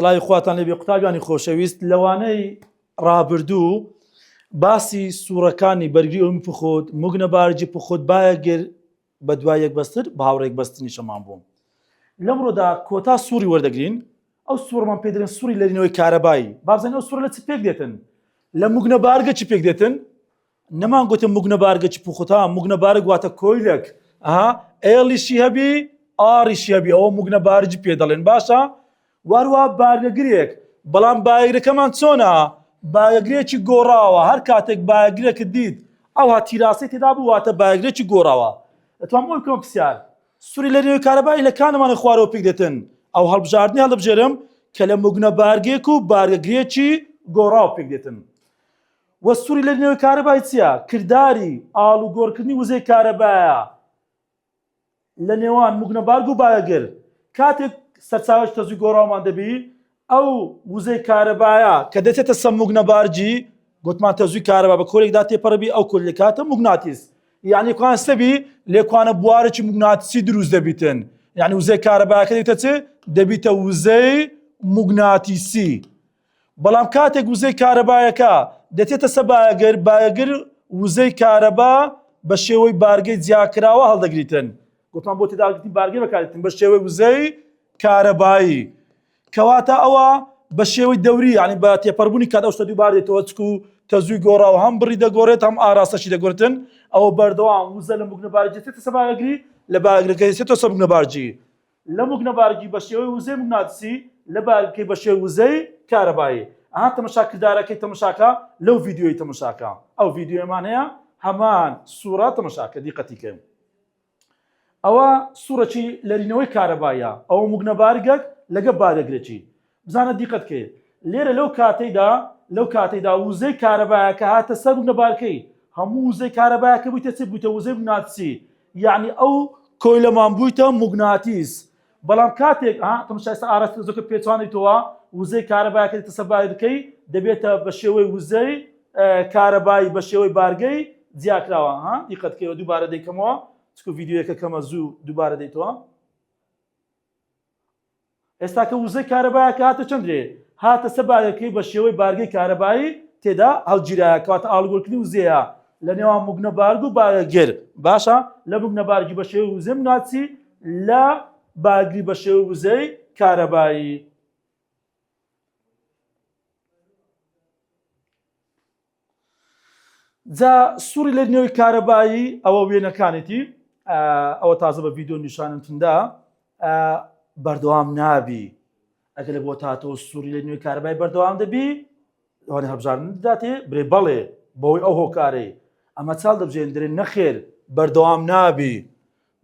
سڵاوی خواتان لێبێ قوتابیانی خۆشەویست لەوانەی ڕابردوو باسی سوورەکانی بەرگری ئەومی پخۆت مگنە بارجی پخۆت بایەگر بە دوای یەک بەستر بە هاوڕێک بەستنی شەمان بووم لەمڕۆدا کۆتا سووری وەردەگرین ئەو سوورمان پێ دەڵێن سووری لەرینەوەی کارەبایی بابزانین ئەو سوورە لە چ پێک دێتن لە مگنە بارگە چی پێک دێتن نەمان گوتە مگنە بارگە چ پوختا مگنە بارگ واتە کۆیلەک ئەها ئێڵیشی هەبی ئاڕیشی هەبی ئەوە مگنە بارجی پێ دەڵێن باشە واروا بارگەگرێک بەڵام بایگرەکەمان چۆنە بایەگرێکی گۆڕاوە هەر کاتێک بایەگرێکت دیت ئەوها تیراسی تێدا بوو واتە بایەگرێکی گۆڕاوە دەتوانم ئەوی بکەمە پرسیار سوری لە نێوی کارەبایی لە کانەمانە خوارەوە پێک دێتن ئەو هەڵبژاردنی هەڵبژێرم کە لە مگنە بارگێک و بارگەگرێکی گۆڕاو پێک دێتن وە سوری لە نێوی کارەبای چییە؟ کرداری ئاڵوگۆڕکردنی وزەی کارەبایە لە نێوان مگنەبارگ و بایەگر. کاتێک سەرچاوەی تەزووی گۆڕاومان دەبی ئەو وزەی کارەبایە کە دەچێتە سەر مگنەبارگی گوتمان تەزووی کارەبا بە کۆرێکدا تێپەڕبی ئەو کۆر لێکاتە مگناتیس یعنی کوان سەبی لێکوانە بوارێکی مگناتیسی دروست دەبیتن یعنی وزەی کارەباکە دەبیتە چ دەبیتە وزەی مگناتیسی بەڵام کاتێک وزەی کارەبایەکە دەچێتە سە بایەگر بایەگر وزەی کارەبا بە شێوەی بارگەی جیاکراوە هەڵدەگریتن گوتمان بۆ تێداگرتنی بارگەی بەکارێتن بە شێوەی وزەی کارەبایی کەواتە ئەوە بە شێوەی دەوری یعنی بە تێپەربوونی کات ئەو شتە دووبار دێتەوە چکو تەزووی گۆڕاو هەم بڕی دەگۆڕێت هەم ئاراستەشی دەگۆرتن ئەوە بەردەوام وزە لە مگنەبارجی دێتە سە بایەگری لە بایەگرەکە دێتەوە سە مگنەبارجی لە موگنەبارگی بە شێوەی وزەی موگناتیسی لە بارگەکەی بە شێوەی وزەی کارەبایی. ئەها تەمەشا کردارەکەی تەمەشاکە لەو ڤیدیۆی تەمەشاکە ئەو ڤیدیۆیەمان هەیە هەمان سوڕە تەمەشاکە دیقەتی کەن ئەوە سوڕەکی لەرینەوەی کارەبایە ئەوە موگنەبارگەک لەگە بارەگرەکی بزانە دیقەت کەی لێرە لەو کاتەیدا لەو کاتەیدا وزەی کارەبایەکە هاتە سەر موگنەبارکەی هەموو وزەی کارەبایەکە بوویتە چ بوویتە وزەی موگناتیسی یعنی ئەو کۆیلەمان بوویتە موگناتیس بەڵام کاتێک ها تەماشا ئێستا ئاراستە زۆکە پێچوانیتەوە وزەی کارەبایەکە دێتە سەر بارگەکەی دەبێتە بە شێوەی وزەی کارەبایی بە شێوەی بارگەی جیاکراوە ها دیقەت کەیەوە دووبارە دەیکەمەوە چکو ڤیدیۆیەکە کەمە زوو دووبارە دەیتەوە ئێستا کە وزەی کارەبایەکە هاتە چەند درێ هاتە سەر بارگەکەی بە شێوەی بارگەی کارەبایی تێدا هەڵگیرایە کەواتە ئاڵوگۆرکردنی وزەیە لە نێوان مگنە بارگ و بارگر باشە لە مگنە بارگی بە شێوەی وزەی مناچی لە بارگری بە شێوەی وزەی کارەبایی. جا سوڕی لێردنەوەی کارەبایی ئەوە وێنەکانێتی ئەوە تازە بە ڤیددیو نیشانمتندا بەردەوام نابی ئەگەر لە بۆ تاتەوە سوڕی لە نوێی کارەبای بەردەوام دەبی ئەوانی هەبژاردن داتێ برێ بەڵێ بەوەی ئەو هۆکارەی ئەمە چاڵ دەبژێندرێ نەخێر بەردەوام نابی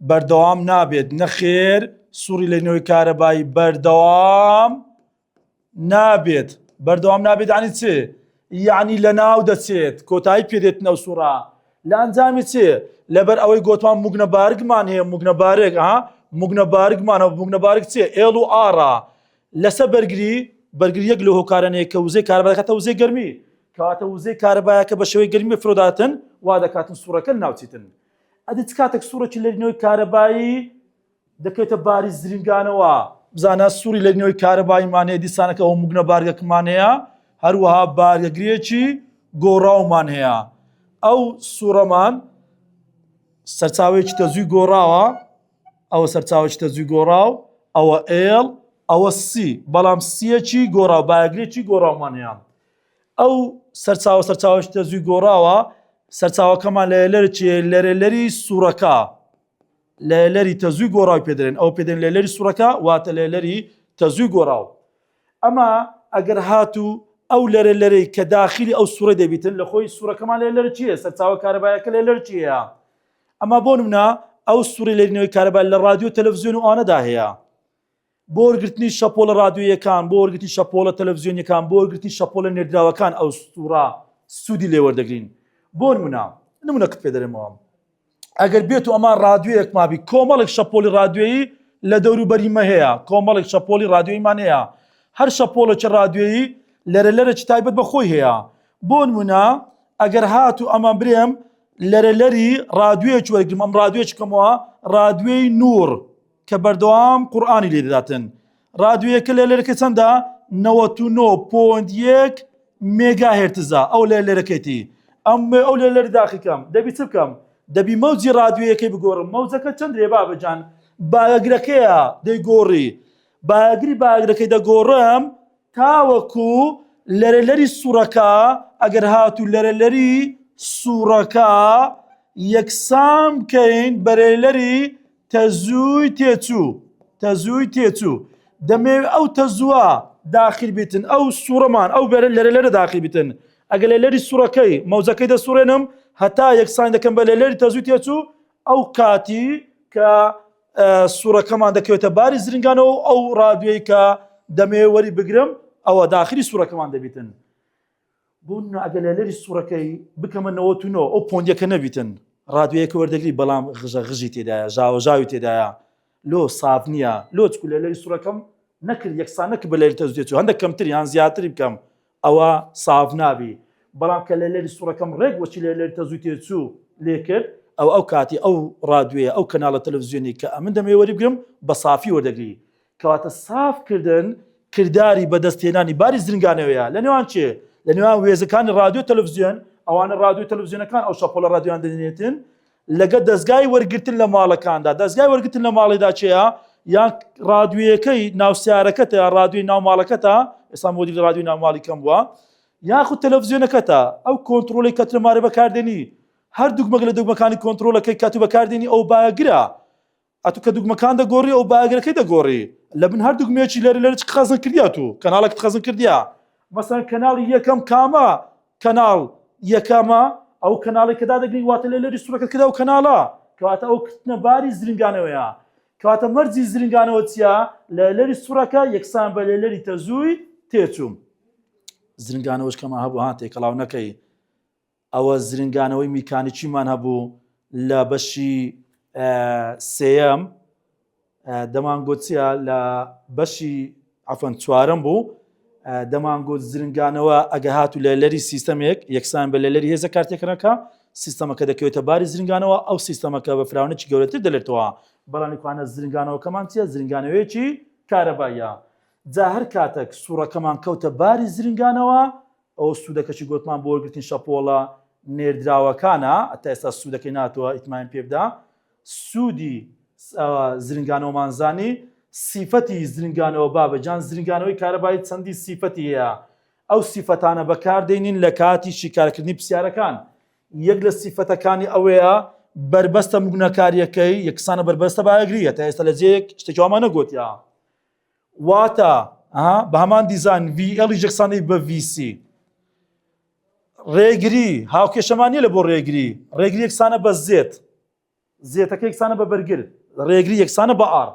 بەردەوام نابێت نەخێر سوڕی لە نوێی کارەبایی بەردەوام نابێت بەردەوام نابێت یعنی چ یعنی لە ناو دەچێت کۆتایی پێدێت ئەو سوڕە لە ئەنجامی چ لەبەر ئەوەی گۆتمان مگنە بارگمان هەیە مگنە بارێک ها مگنە بارگمانە مگنە بارگ چێ L و R ە لەسەر بەرگری بەرگری یەک لە هۆکارانەیە کە وزەی کارەبا دەکاتە وزەی گەرمی کەواتە وزەی کارەبایەکە بە شێوەی گەرمی فرۆداتن وا دەکاتن سوڕەکە ناوچیتن ئەدی چ کاتێک سوڕێکی لەرینەوەی کارەبایی دەکەوێتە باری زرینگانەوە. بزانە سوڕی لەرینەوەی کارەباییمان هەیە دیسانەکە ئەوە مگنە بارگەکەمان هەیە هەروەها بارگەگرێکی گۆڕاومان هەیە ئەو سوڕەمان سەرچاوەیەکی تەزووی گۆڕاوە ئەوە سەرچاوەکی تەزووی گۆڕاو ئەوە L ئەوە C بەڵام سیەکی گۆڕاو بارگرێکی گۆڕاومان هەیە ئەو سەرچاوە سەرچاوەکی تەزووی گۆڕاوە سەرچاوەکەمان لە لەر چیە لەرێلەری سوورەکە لێلەری تەزووی گۆڕاوی پێ دەرێن ئەو پێدەن لێلەری سوورەکە واتە لێلەری تەزووی گۆڕاو ئەمە ئەگەر هاتوو ئەو لەرە لەرەی کە داخلی ئەو سوورە دەبیتن لە خۆی سوورەکەمان لێلەر چییە سەرچاوە کارەبایەکە لێلەر چییە ئەمە بۆ نمونە ئەو سووری لێرینەوەی کارەبا لە ڕادیۆ تەلەڤزیۆن و ئەوانەدا هەیە بۆ وەرگرتنی شەپۆلە ڕادیۆیەکان، بۆ وەرگرتنی شەپۆلە تەلەڤزیۆنیەکان، بۆ وەرگرتنی شەپۆلە نێردراوەکان ئەو سوڕە سوودی لێ وەردەگرین. بۆ نمونە، نمونەکت پێ دەرێمەوە. ئەگەر بێت و ئەمان ڕادیۆیەک مابی کۆمەڵێک شەپۆلی ڕادیۆیی لە دەوروبەری مە هەیە، کۆمەڵێک شەپۆلی ڕادیۆیمان هەیە. هەر شەپۆلێکی ڕادیۆیی لەرە لەرێکی تایبەت بە خۆی هەیە. بۆ نمونە ئەگەر هات و ئەمان برێم لەرە لەری ڕادیۆیەکی وەرگرم ئەم ڕادیۆیەکی کەمەوە ڕادیۆی نوڕ کە بەردەوام قورئانی لێ دەداتن. ڕادیۆیەکە لە لەرەکە چەندە؟ 99.1 مێگا هێرتزە ئەو لە لەرەکەیتی ئەم ئەو لە لەر داخیکەم دەبی چ بکەم؟ دەبی مەوجی ڕادیۆیەکەی بگۆڕم مەوجەکە چەند رێ بابەجان بایەگرەکەیە دەیگۆڕی بایەگری بایەگرەکەی دەگۆڕم تاوەکو لەرەلەری سوڕەکە ئەگەر هاتوو لەرەلەری سوڕەکە یەکسان بکەین بەرەلەری تەزووی تێچوو تەزووی تێچوو دەمەوێت ئەو تەزووە داخل بیتن ئەو سوڕەمان ئەو بەرە لەرە لەرە داخل بیتن ئەگەر لە لەری سوڕەکەی مەوجەکەی دەسوڕێنم هەتا یەکسان دەکەم بە لە لەری تەزووی تێچوو ئەو کاتی کە سوڕەکەمان دەکەوێتە باری زرنگانەوە ئەو ڕادوێی کە دەمەوێت وەری بگرم ئەوە داخلی سوڕەکەمان دەبیتن بۆ نمونە ئەگەر لە لەری سوڕەکەی بکەمە 99 ئەو پۆندیەکە نەبیتن ڕادوەیەکە وەردەگری بەڵام غژە غژی تێدایە ژاوەژاوی تێدایە لۆ ساف نییە لۆ چکو لە لەری سوڕەکەم نەکرد یەکسان نەکرد بە لەری تەزوێت و هەندێک کەمتر یان زیاتری بکەم ئەوە ساف نابی بەڵام کە لە لەری سوڕەکەم ڕێک وەچی لە لەری تەزوی تێچوو لێ کرد ئەو ئەو کاتی ئەو ڕادوێ ئەو کەناڵە تەلەڤزیۆنی کە ئەمن دەمەوێ وەری بگرم بە سافی وەردەگری کەواتە ساف کردن کرداری بەدەستهێنانی باری زرنگانەوەیە لە نێوان چێ؟ لە نێوان وێزەکانی ڕادیۆ تەلەڤزیۆن، ئەوانە ڕادیۆ تەلەڤزیۆنەکان ئەو شەپۆلە ڕادیۆیان دەنێتن لەگە دەزگای وەرگرتن لە ماڵەکاندا دەزگای وەرگرتن لە ماڵیدا چێە یان ڕادوێیەکەی ناو سیارەکەتە یا ڕادوێی ناو ماڵەکەتە ئێستا مۆدیلی ڕادیۆی ناو ماڵی کەم بووە یاخود تەلەڤزیۆنەکەتە ئەو کۆنترۆلی کە ترمارە بەکاردێنی هەر دوگمەک لە دوگمەکانی کۆنترۆلەکەی کاتو بەکاردێنی ئەو باگرە ئەتو کە دوگمەکان دەگۆڕی ئەو باگرەکەی دەگۆڕی لە بن هەر دوگمەیەکی لەرە لەرە چ خەزن کردیا تو کەناڵێکت خەزن کردیا مەسەن کەناڵی یەکەم کامە کەناڵ یەکەمە ئەو کەناڵی کە دادەگری واتە لە لەری سوورەکە کرا و کەناڵە کەواتە ئەو کردنە باری زرنگانەوەیە کەواتە مەرجی زرنگانەوە چییە لە لەری سوورەکە یەکسان بە لە لەری تەزووی تێچووم زرنگانەوەش کەمە هەبوو ها تێکەڵاو نەکەی ئەوە زرنگانەوەی میکانیکیمان هەبوو لە بەشی سێیەم دەمانگوت چیە لە بەشی عفن چوارەم بوو دەمانگوت زرنگانەوە ئەگە هاتوو لە لەری سیستەمێک یەکسان بە لە لەری هێزە کارتێکەکە سیستەمەکە دەکەوێتە باری زرنگانەوە ئەو سیستەمەکە بە فراونێکی گەورەتر دەلێتەوە بەڵام کوانە زرنگانەوەکەمان چیە زرنگانەوەیەکی کارەبایە جا هەر کاتێک سوڕەکەمان کەوتە باری زرنگانەوە ئەوە سوودەکەشی گۆتمان بۆ وەرگرتنی شەپۆڵە نێردراوەکانە تا ئێستا سوودەکەی ناتوە ئیتمایم پێ بدە سوودی زرنگانەوەمان زانی سیفەتی زرنگانەوە بابە جان زرنگانەوەی کارەبایی چەندی سیفەتی هەیە ئەو سیفەتانە بەکاردێنین لە کاتی شیکارکردنی پرسیارەکان یەک لە سیفەتەکانی ئەوەیە بەربەستە مگنەکاریەکەی یەکسانە بەربەستە باگریە تا ئێستا لە جێیەک شتێکی وامان نەگوتیا واتە بە هەمان دیزان VL یەکسانی بە VC ڕێگری هاوکێشەمان نیە لە بۆ ڕێگری ڕێگری یەکسانە بە Z Z ەکە یەکسانە بە بەرگر ڕێگری یەکسانە بە R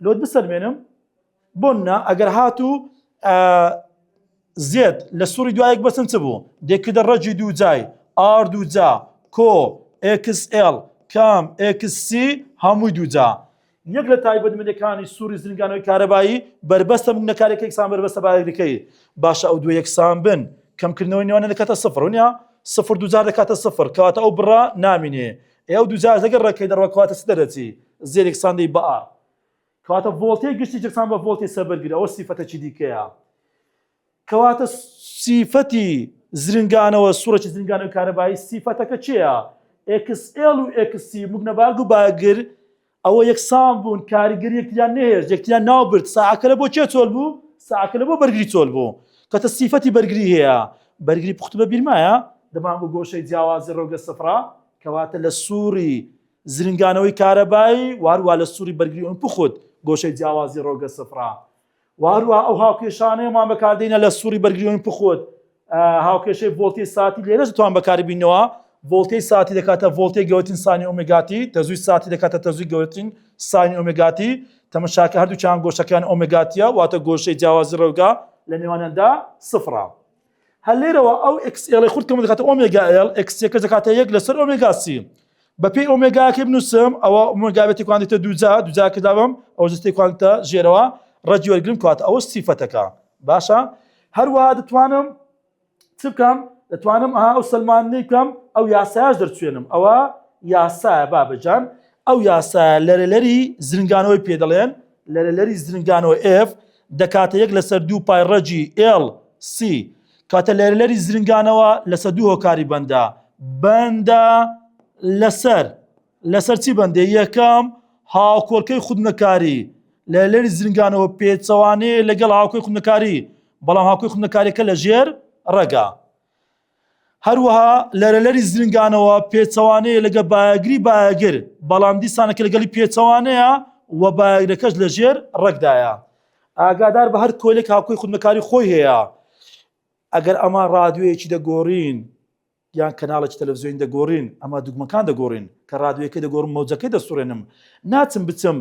لۆت بسەلمێنم بۆنە ئەگەر هاتوو Z لە سوڕی دوایەک بەسن چ بوو دێکردە ڕەجی دووجای R دووجا کۆ XL کام XC هەمووی دووجا یەک لە تایبەتمەندیەکانی سوڕی زرنگانەوەی کارەبایی بەربەستە مگنەکارەکە یەکسان بەربەستە بایەکەی باشە ئەو دوو یەکسان بن کەمکردنەوەی نێوانە دەکاتە سفر نیە سفر دوجار دەکاتە سفر کەواتە ئەو بڕە نامینێ ئەو دوجار لەگەڵ ڕێکەی دەڕوە کەواتە چ دەرەچی Z یەکسان دی بە R کەواتە ڤۆڵتی گشتی یەکسان بە ڤۆڵتی سەربەرگر ئەوە سیفەتەکی دیکەیە کەواتە سیفەتی زرنگانەوە سوڕێکی زرنگانەوەی کارەبایی سیفەتەکە چییە؟ XL و XC مگنەبارگ و باگر ئەوە یەکسان بوون کاریگەری یەکتریان نەهێشت یەکتریان ناوبرد ساعەکە لە بۆ کێ چۆل بوو ساعەکە لە بۆ بەرگری چۆل بوو کەتە سیفەتی بەرگری هەیە بەرگری پوخت بە بیرمایە دەمانگو گۆشەی جیاوازی ڕەوگە سفرە کەواتە لە سووری زرنگانەوەی کارەبایی واروە لە سووری بەرگری ئەم پوخت گۆشەی جیاوازی ڕەوگە سفرە وە هەروەها ئەو هاوکێشانەیەمان بەکاردێنە لە سوڕی بەرگریۆن پخۆت هاوکێشەی ڤۆڵتی ساتی لێرەش دەتوان بەکاری بینەوە ڤۆڵتی ساتی دەکاتە ڤۆڵتی گەورەترین سانی ئۆمێگاتی تەزووی ساتی دەکاتە تەزووی گەورەترین سانی ئۆمێگاتی تەمەشاکە هەردووکیان گۆشەکان ئۆمێگاتیە واتە گۆشەی جیاوازی ڕەوگا لە نێوانیاندا سفرە هەر لێرەوە ئەو XL خورد کەم دەکاتە ئۆمێگا L XC ەکە دەکاتە یەک لەسەر ئۆمێگا C بەپێی ئۆمێگاکەی بنووسم ئەوە ئۆمێگا بێت تێکواندێتە دووجا دووجا کە دابم ئەو جستەی تێکواندێتە ژێرەوە ڕەجی وەرگرم کاتە ئەوە سیفەتەکە باشە هەروەها دەتوانم چ بکەم دەتوانم ئەها ئەو سلماندنەی بکەم ئەو یاسایش دەرچێنم ئەوە یاسایە بابەجان ئەو یاسایە لەرەلەری زرنگانەوەی پێ دەڵێن لەرەلەری زرنگانەوە F. دەکاتە یەک لەسەر دوو پای ڕەگی L C. کاتە لەرەلەری زرنگانەوە لەسەر دوو هۆکاری بەندە بەندە لەسەر لەسەر چی بەندێ یەکەم هاوکۆڵکەی خودنەکاری لەرەلەری زرنگانەوە پێچەوانەیە لەگەڵ هاوکۆی خودنەکاری بەڵام هاوکۆی خودنەکاریەکە لە ژێر ڕەگە هەروەها لەرەلەری زرنگانەوە پێچەوانەیە لەگە بایەگری بایەگر بەڵام دیسانەکە لەگەڵی پێچەوانەیە و بایەگرەکەش لە ژێر ڕەگدایە ئاگادار بە هەر کۆیلێک هاوکۆی خودمەکاری خۆی هەیە ئەگەر ئەمە ڕادیۆیەکی دەگۆڕین یان کەناڵێکی تەلەڤزیۆنی دەگۆڕین ئەمە دوگمەکان دەگۆڕین کە ڕادیۆیەکەی دەگۆڕم مەوجەکەی دەسوڕێنم ناچم بچم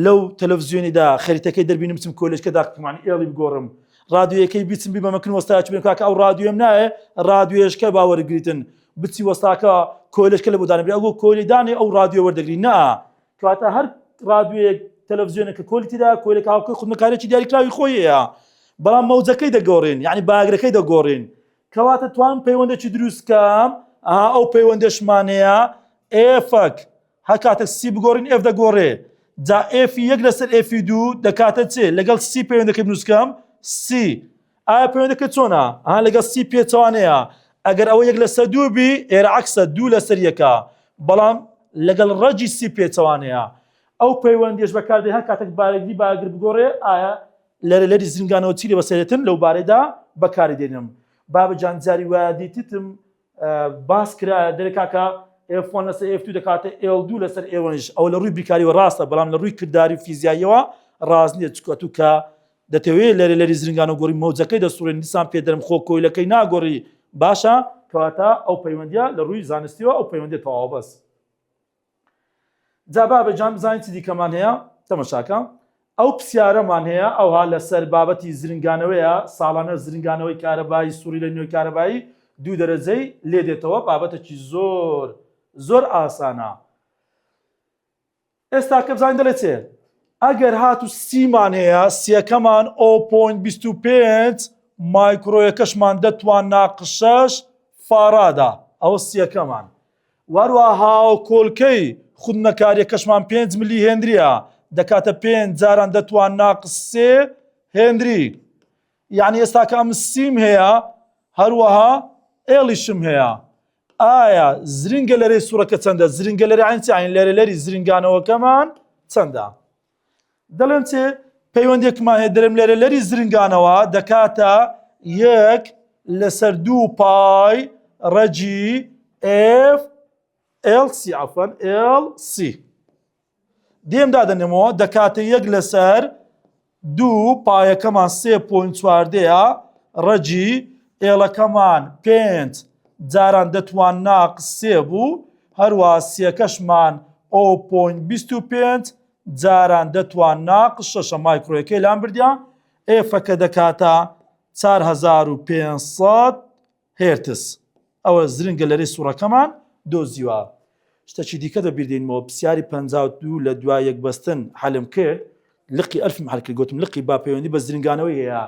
لەو تەلەڤزیۆنیدا خەریتەکەی دەربینم بچم کۆلێژکە داخمانی ئێڵی بگۆڕم ڕادیۆیەکەی بچم بیبەمەکن وەستایەکی بێن کاکە ئەو ڕادیۆم نایە ڕادیۆیەشکە باوەرگریتن بچی وەستاکە کۆلێژکە لە بۆ دانبرێ ئەگۆ کۆلی دانێ ئەو ڕادیۆ وەردەگری نا کەواتە هەر ڕادیۆیەک تەلەڤزیۆنێک کە کۆلی تێدا کۆلێک هاوکۆی خودمەکارێکی دیاریکراوی خۆی هەیە بەڵام مەوجەکەی دەگۆڕین یعنی باگرەکەی دەگۆڕین کەواتە توانم پەیوەندێکی دروست کەم ئەها ئەو پەیوەندەشمانەیە F ەک هەر کاتێک C بگۆڕین F دەگۆڕێ جا F ی یەک لەسەر F ی دوو دەکاتە چێ لەگەڵ C پەیوەندەکەی بنووسکەم C ئایا پەیوەندەکە چۆنە ها لەگەڵ C پێچەوانەیە ئەگەر ئەوە یەک لەسەر دوو بی ئێرە عەکسە دوو لەسەر یەکە بەڵام لەگەڵ ڕەگی C پێچەوانەیە ئەو پەیوەندیش بەکاردێ هەر کاتێک بارێکی باگر بگۆڕێ ئایا لەرە لەری زرنگانەوە چی لێ بەسەرێتن لەو بارەدا بەکاری دێنم بابە جان جاری وایە دیتتم باس کرا دەرێ کاکە F1 لەسەر F2 دەکاتە L2 لەسەر L1 ئەوە لە ڕووی بیرکاریەوە ڕاستە بەڵام لە ڕووی کرداری و فیزیاییەوە ڕاست نییە چکە تو کە دەتەوێت لەرێ لەری زرنگانە گۆڕی مەوجەکەی دەسوڕێن دیسان پێ دەرم خۆ کۆیلەکەی ناگۆڕی باشە کەواتە ئەو پەیوەندیە لە ڕووی زانستیەوە ئەو پەیوەندی تەواو بەس جا بابە جان بزانین چی دیکەمان هەیە تەمەشاکە ئەو پرسیارەمان هەیە ئەوها لەسەر بابەتی زرنگانەوەیە ساڵانە زرنگانەوەی کارەبایی سوڕی لە نوێی کارەبایی دوو دەرەجەی لێ دێتەوە بابەتێکی زۆر زۆر ئاسانە ئێستا کە بزانین دەڵێ چێ ئەگەر هات و C مان هەیە سیەکەمان 0.25 مایکرۆیەکەشمان دەتوان ناقشەش فارادا ئەوە سیەکەمان وەروە هاوکۆلکەی خودنەکاریەکەشمان پێنج ملی هێنریە دەکاتە پێنج جاران دەتوان ناقس سێ هێنری یعنی ئێستا کە ئەم سیم هەیە هەروەها ئێڵیشم هەیە ئایا زرنگە لەرەی سوڕەکە چەندە؟ زرنگە لەرە عین چی؟ عین لەرە لەری زرنگانەوەکەمان چەندە؟ دەڵێن چێ پەیوەندێکمان هەیە دەرم لەرە لەری زرنگانەوە دەکاتە یەک لەسەر دوو پای ڕەجی F LC عفوا LC دێم دادەنێمەوە دەکاتە یەک لەسەر دوو پایەکەمان سێ point چواردەیە ڕەجی ئێڵەکەمان پێنج جاران دەتوان ناق سێ بوو هەروە سیەکەشمان o point 25 جاران دەتوان ناق شەشە مایکرۆیەکەی لام بردیا F ەکە دەکاتە 4500 هێرتز، ئەوە زرنگە لەرەی سوڕەکەمان دۆزیوە. شتەکی دیکە دە بیردێنمەوە پرسیاری 52 لە دوای یەک بەستن حەلم کرد لقی ئەلفم حەل کرد گوتم لقی با پەیوەندی بە زرنگانەوەی هەیە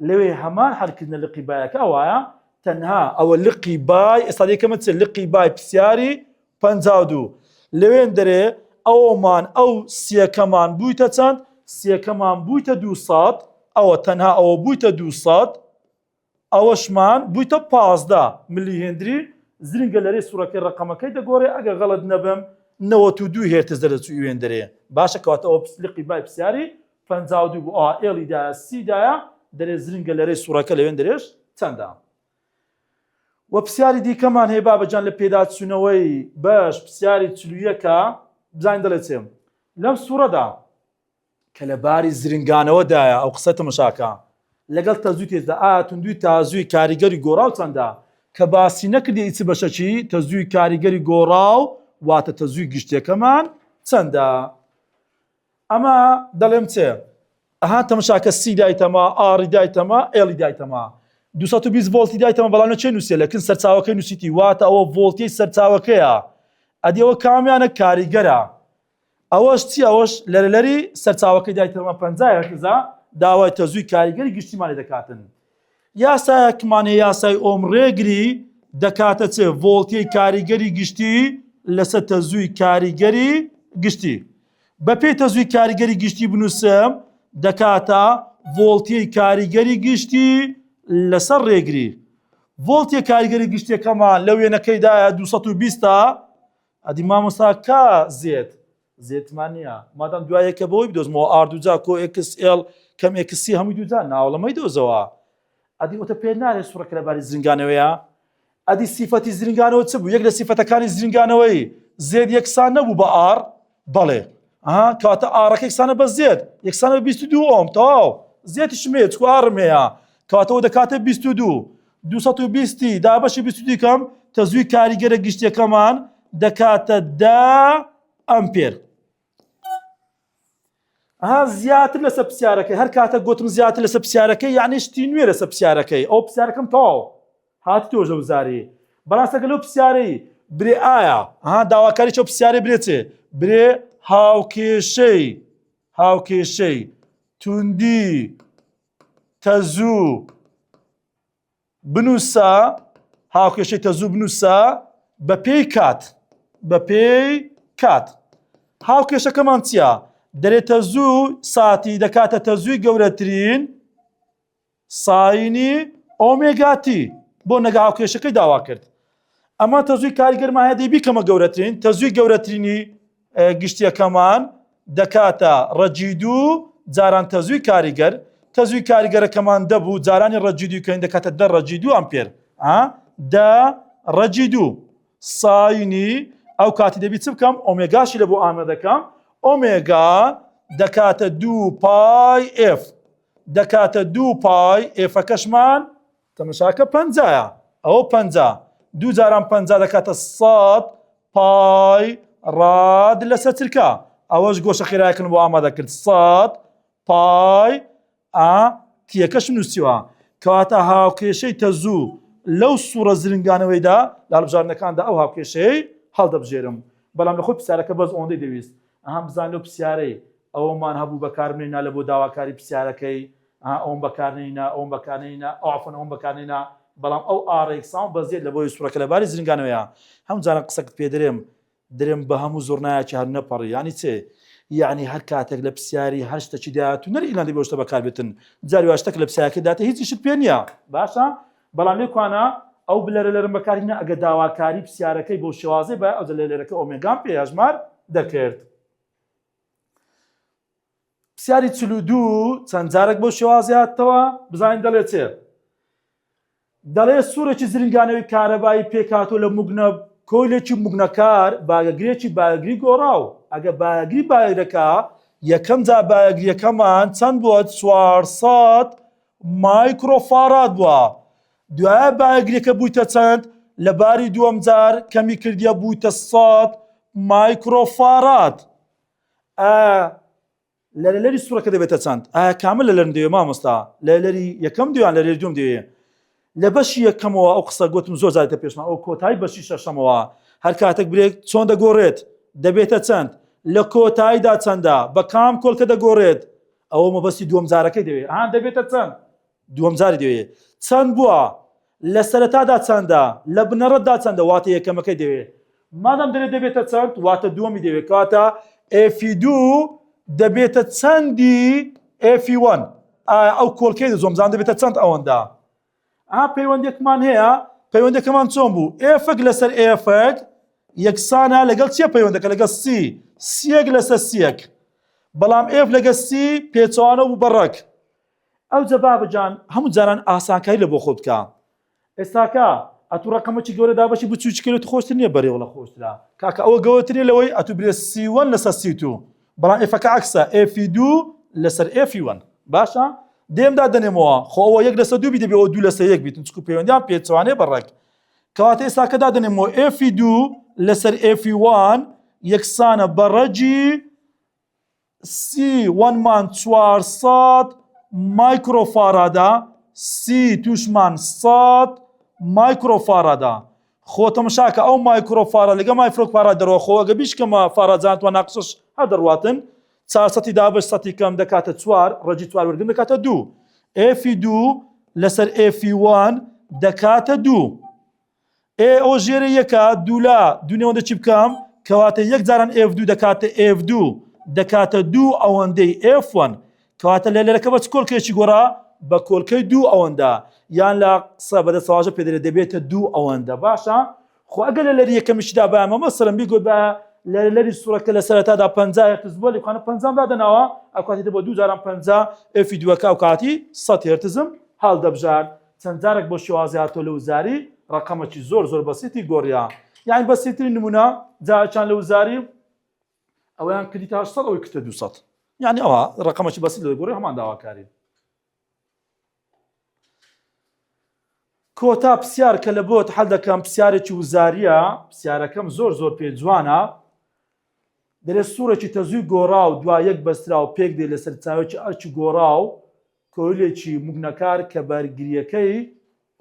لەوێ هەمان حەلکردنە لقی بایەکە ئەوایە تەنها ئەوە لقی بای ئێستا دەکەمە چ لقی بای پرسیاری 52 لەوێن دەرێ ئەومان ئەو سیەکەمان بوویتە چەند سیەکەمان بوویتە 200 ئەوە تەنها ئەوە بوویتە 200 ئەوەشمان بوویتە 15 ملی هێندری زرنگە لەرەی سوڕەکەی ڕەقەمەکەی دەگۆڕێ ئەگەر غەڵەت نەبم 92 هێرتز دەردەچوو ئیوێن دەرێ باشە کەواتە ئەوە لقی بای پرسیاری 52 بوو ئا L ی دایە C دایە دەرێ زرنگە لەرەی سوڕەکە لەوێن دەرێش چەندە وە پرسیاری دیکەمان هەیە بابەجان لە پێداچوونەوەی بەش پرسیاری چلویەکە بزانین دەڵێ چێ لەم سوڕەدا کە لە باری زرنگانەوەدایە ئەو قسە تەمەشاکە لەگەڵ تەزووی تێزدا ئایا توندوی تازووی کاریگەری گۆڕاو چەندە کە باسی نەکردی ئیچ بەشەکی تەزووی کاریگەری گۆڕاو واتە تەزووی گشتیەکەمان چەندە ئەمە دەڵێم چێ ئەها تەمەشاکە C دایتەمە R ی دایتەمە L ی دایتەمە 220 ڤۆڵتی دایتەمە بەڵام لە چێ نووسێ لەکن سەرچاوەکەی نووسیتی واتە ئەوە ڤۆڵتی سەرچاوەکەیە ئەدی ئەوە کامیانە کاریگەرە ئەوەش چی ئەوەش لەرەلەری سەرچاوەکەی دایتەوە 50 هێرتزە داوای تەزووی کاریگەری گشتیمان لێ دەکاتن یاسایەکمان هەیە یاسای ئۆم ڕێگری دەکاتە چێ ڤۆڵتیی کاریگەری گشتی لەسەر تەزووی کاریگەری گشتی بەپێی تەزووی کاریگەری گشتی بنووسم دەکاتە ڤۆڵتیەی کاریگەری گشتی لەسەر ڕێگری. ڤۆڵتیە کاریگەری گشتیەکەمان لە وێنەکەیدایە 220 ئەدی مامۆستا کا Z Z مان نییە مادام دوایەکە بۆی بدۆزمەوە R دووجا کۆ X L کەم X C هەمووی دووجا ناوەڵەمەی دۆزەوە ئەدی ئۆتە پێ نارێ سوڕەکە لەباری زرنگانەوەیە ئەدی سیفەتی زرنگانەوە چ بوو یەک لە سیفەتەکانی زرنگانەوەی Z یەکسان نەبوو بە R بەڵێ ها کاتە R ەکە یەکسانە بە Z یەکسانە بە 22 ئۆم تەواو Z یشم هەیە چکو R م هەیە کاتەوە دەکاتە 22 220 دابەشی 22 کەم تەزووی کاریگەرە گشتیەکەمان دەکاتە دە ئەمپێر. ها زیاتر لەسەر پرسیارەکەی هەر کاتە گوتم زیاتر لەسەر پرسیارەکەی یعنی شتی نوێ لەسەر پرسیارەکەی ئەو پرسیارەکەم تەواو هاتی تۆژە وزاری بەڕاستەکە لەو پرسیارەی برێ ئایا ها داواکاری چۆ پرسیارێ برێ چێ برێ هاوکێشەی هاوکێشەی توندی تەزوو بنووسە هاوکێشەی تەزوو بنووسە بە پێی کات بە پێی کات هاوکێشەکەمان چییە؟ دەرێ تەزوو ساتی دەکاتە تەزووی گەورەترین sine ی omega t بۆ نەگە هاوکێشەکەی داوا کرد ئەمە تەزووی کاریگەرمان هەیە دەی بیکەمە گەورەترین تەزووی گەورەترینی گشتیەکەمان دەکاتە ڕەجی دوو جاران تەزووی کاریگەر تەزووی کاریگەرەکەمان دەبوو جارانی ڕەجی دوو کەین دەکاتە دە ڕەجی دوو ئەمپێر دە ڕەجی دوو sine ی ئەو کاتی دەبی چ بکەم ئۆمێگاشی لە بۆ ئامادەکەم ئۆمێگا دەکاتە دوو pi F دەکاتە دوو pi F ەکەشمان تەمەشاکە پەنجایە ئەوە پەنجا دوو جاران پەنجا دەکاتە سەد pi rad لەسەر چرکە ئەوەش گۆشە خێراکن بۆ ئامادە کرد سەد pi ئا تیەکەش نووسیوە کەواتە هاوکێشەی تەزوو لەو سوڕە زرنگانەوەیدا لە هەڵبژاردنەکاندا ئەو هاوکێشەی هەڵدەبژێرم بەڵام لە خۆی پرسیارەکە بەس ئەوەندەی دەویست ئەها بزان لەو پرسیارەی ئەوەمان هەبوو بەکارمێنا لە بۆ داواکاری پرسیارەکەی ها ئەوم بەکارنینا ئەوم بەکارنینا ئەو عەفوەن ئەوم بەکارنینا بەڵام ئەو R یەکسان بە Z لە بۆی سوڕەکە لە باری زرنگانەوەیە هەموو جاران قسەکت پێ درێم درێم بە هەموو زوڕنایەکی هەر نەپەڕی یانی چێ یعنی هەر کاتێک لە پرسیاری هەر شتەکی داهاتوو نەر ئیلان دەبێ شتە بەکاربێتن جاری وا شتەک لە پرسیارەکە داتە هیچ شت پێ نییە باشە بەڵام لێ کوانە ئەو بلەرە لەرم بەکارهینە ئەگە داواکاری پرسیارەکەی بۆ شێوازەی بە ئەو لەرەکە ئۆمێگام پێ هەژمار دەکرد. پرسیاری 42 چەند جارێک بەو شێوازی هاتەوە بزانین دەڵێ چێ دەڵێ سوورێکی زرنگانەوەی کارەبایی پێکهاتووە لە مگنە کۆیلێکی مگنەکار باگەگرێکی باگری گۆڕاو ئەگە باگری باگرەکە یەکەم جا باگریەکەمان چەند بووە 400 microfarad بووە دوایە باگریەکە بوویتە چەند لە باری دووەم جار کەمی کردیە بوویتە 100 microfarad ئایا لەرەلەری سوڕەکە دەبێتە چەند؟ ئایا کامە لەلەرم دەوێ مامۆستا؟ لەلەری یەکەم دویان لەلەری دوم دەوێ؟ لە بەشی یەکەمەوە ئەو قسە گوتم زۆر زیاتر پێشمان ئەو کۆتایی بەشی شەشەمەوە هەر کاتێک برێک چۆن دەگۆڕێت دەبێتە چەند لە کۆتاییدا چەندە بە کام کۆلکە دەگۆڕێت ئەوە مەبەستی دووەم جارەکەی دەوێت هان دەبێتە چەند دووەم جاری دەوێ چەند بووە لە سەرەتادا چەندە لە بنەڕەتدا چەندە واتە یەکەمەکەی دەوێ مادام دەرێ دەبێتە چەند واتە دووەمی دەوێت کەواتە F دوو دەبێتە چەندی F one ئایا ئەو کۆڵکەی زۆمزان دەبێتە چەند ئەوەندە ئا پەیوەندێکمان هەیە پەیوەندەکەمان چۆن بوو F ەک لەسەر F ەک یەکسانە لەگەڵ چیە پەیوەندەکە لەگەڵ C سیەک لەسەر سیەک بەڵام F لەگە C پێچوانە بوو بەڕەک ئەوجە بابە جان هەموو جاران ئاسانکاری لە بۆ خۆت بکە ئێستاکە ئەتوو ڕقەمەکی گەورە دابەشی بچووکەرێت خۆشتر نییە بەرێ وڵە خۆشترا کاکە ئەوە گەورەتر نییە لەوەی ئەتوو برێ C one لەسەر C two بەڵام F ەکە عەکسە F دوو لەسەر F one باشە دێمدا دەنێمەوە خۆ ئەوە یەک لەسەر دوو بی دەبێ ئەوە دوو لەسەر یەک بیتن چکو پەیوەندیان پێچەوانەیە بە ڕێک کەواتە ئێستاکە دادەنێمەوە F دوو لەسەر F one یەکسانە بە ڕەگی C one مان 400 microfarad ە C two شمان 100 microfarad ە خۆ تەمەشاکە ئەو microfarad لەگە microfarad دەڕۆ خۆ ئەگە بیشکەمە فاراجان توان ناقسش هەر دەڕواتن 400 دابش سەتی کەم دەکاتە چوار ڕەجی چوار وەرگن دەکاتە دوو F دوو لەسەر F one دەکاتە دوو ئێ ئەوە ژێرە یەکە دوولا دوو نێوەندە چی بکەم کەواتە یەک جاران F2 دەکاتە F2 دەکاتە دوو ئەوەندەی F1. کەواتە لێلەرەکە بە چ کۆلکەیەکی گۆڕا؟ بە کۆلکەی دوو ئەوەندە، یان لە قسە بە دەستەواژە پێ دەرێ دەبێتە دوو ئەوەندە. باشە خۆ ئەگەر لێلەری یەکەمیشی دابایە مەسەلەن بیگوتبایە لێلەری سوڕەکە لە سەرەتادا 50 هێرتز بووە لێکخانە پەنجام دادەناوە ئەو کاتی دەبووە دوو جاران 50 F ی دووەکە ئەو کاتی 100 هێرتزم هەڵدەبژارد. چەند جارێک بۆ شێوازی هاتۆ لە وزاری ڕەقەمەکی زۆر زۆر بەسیتی گۆڕیا. یانی بەسیترین نمونە جارێکیان لە وزاری ئەوەیان کردی تا 800 ئەوەی کردە 200 یعنی ئەوە ڕقەمەکی بەسی لە گۆڕی هەمان داواکاری. کۆتا پرسیار کە لە بۆت حەل دەکەم پرسیارێکی وزاریە، پرسیارەکەم زۆر زۆر پێ جوانە. دەرێ سوڕێکی تەزووی گۆڕاو دوا یەک بەستراو پێک دێ لە سەرچاوێکی ئەرکی گۆڕاو کۆیلێکی موگنەکار کە بەرگریەکەی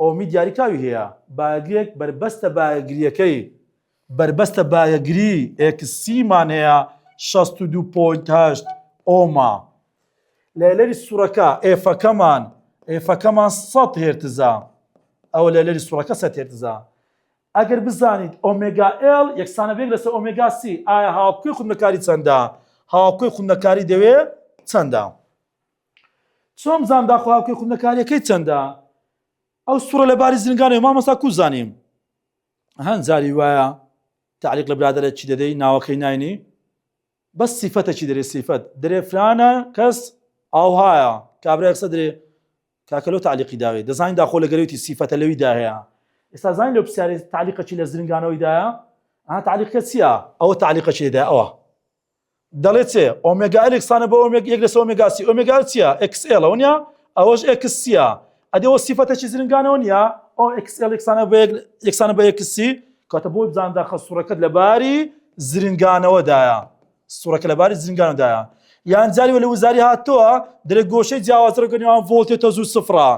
ئۆمی دیاریکراوی هەیە، بایەگریەک بەربەستە بایەگریەکەی بەربەستە بایەگری XC مان هەیە 62.8 ئۆمە. لەلەری سوڕەکە F ەکەمان F ەکەمان 100 هێرتزە، ئەوە لەلەری سوڕەکە 100 هێرتزە. ئەگەر بزانیت omega L یەکسانە بە یەک لەسەر omega C، ئایا هاوکۆی خوندەکاری چەندە؟ هاوکۆی خوندەکاری دەوێ چەندە؟ چۆن بزانم داخۆ هاوکۆی خوندەکاریەکەی چەندە؟ ئەو سوڕە لە باری زرنگانەوە مامۆستا کو زانیم؟ هەند جاری وایە تعلیق لە برادەرە چی دەدەی ناوەکەی ناینی بەس سیفەتە چی دەرێ سیفەت دەرێ فرانە کەس ئاوهایە کابرای قسە درێ کاکە لۆ تعلیقی داوێ دەزانین داخۆ لە گەرویتی سیفەتە لەوی دا هەیە ئێستا زانین لەو پرسیارێ تعلیقە چی لە زرنگانەوەی دایە ئەها تعلیقەکە چییە ئەوە تعلیقە چی دایە ئەوە دەڵێ چێ omega L یەکسانە بە ئۆمێگ یەک لەسەر omega C. Omega L چییە؟ XL ە نیە؟ ئەوەش XC ە. ئەدی ئەوە سیفەتەکی زرنگانەوە نییە؟ ئەو XL یەکسانە بە یەک یەکسانە بە XC. کاتە بۆی بزان داخە سوڕەکەت لە باری زرنگانەوەدایە. سوڕەکە لە باری زرنگانەوەدایە. یان جاری وە لە وزاری هاتووە دەرێ گۆشەی جیاواز ڕێگە نێوان ڤۆڵتێ تەزوو سفرە.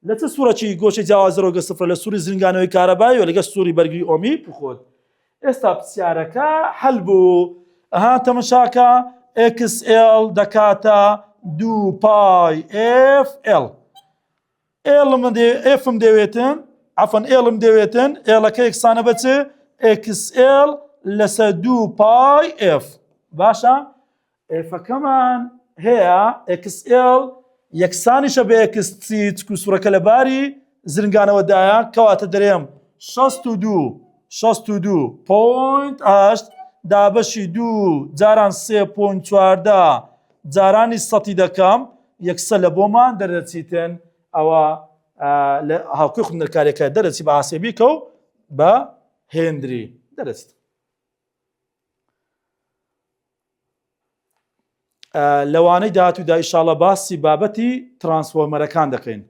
لە چ سوڕەکی گۆشەی جیاواز ڕۆگە سفرە لە سوڕی زرنگانەوەی کارەبایی و لەگە سوڕی بەرگری ئۆمی بخۆت. ئێستا پرسیارەکە حەل بوو. ئەها تەمەشاکە XL دەکاتە دوو پای FL. L م دێ F م دەوێتن عەفەن L م دەوێتن L ەکە یەکسانە بە چ XL لەسەر دوو پای F. باشە F ەکەمان هەیە XL یەکسانیشە بە XC چکو سوڕەکە لە باری زرنگانەوەدایە کەواتە دەرێم 62 62 point 8 دابەشی دوو جاران 3.14 جارانی سەتی دەکەم یەکسەر لە بۆمان دەرەچیتن ئەوە لە هاوکۆی خوندەکارەکە دەرەچی بە ئاسێبیکە و بە هێندری دەرەچیت. لەوانەی داهاتوودا ئیشاڵە باسی بابەتی ترانسفۆرمەرەکان دەکەین.